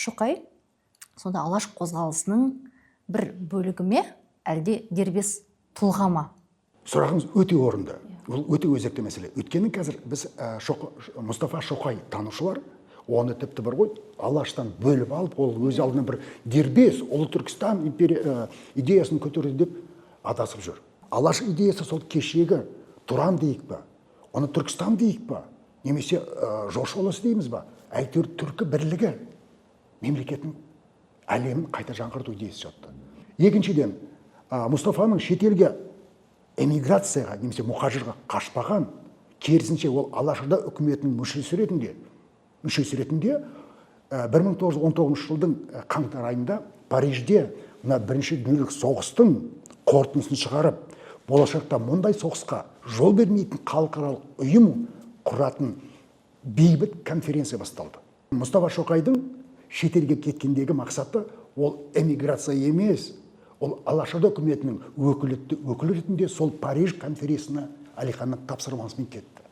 Шоқай сонда Алаш қозғалысының бір бөлігі ме, әлде дербес тұлға ма? Сұрағыңыз өте орынды, бұл өте өзекті мәселе. Өйткені қазір біз Мұстафа Шоқай танушылар оны тіпті бар ғой, Алаштан бөліп алып, ол өз алдына бір дербес Ұлы Түркістан империя идеясын көтерді деп адасып жүр. Алаш идеясы сол кешегі Тұран дейік па, оны Түркістан дейік па, немесе Жошы ұлысы дейміз ба, әйтеуір түркі бірлігі мемлекеттің әлемін қайта жаңғырту идеясы жатты. Екіншіден, Мұстафаның шетелге эмиграцияға немесе мұхажирға қашпаған, керісінше, ол Алашорда үкіметінің мүшесі ретінде 1919 жылдың қаңтар айында Парижде мына Бірінші дүниежүзілік соғыстың қорытындысын шығарып, болашақта мұндай соғысқа жол бермейтін халықаралық ұйым құратын бейбіт конференция басталды. Мұстафа Шоқайдың шетелге кеткендегі мақсаты ол эмиграция емес, ол Алашорда үкіметінің өкілетті өкілі ретінде сол Париж конференциясына Әлиханның тапсырмасымен кетті.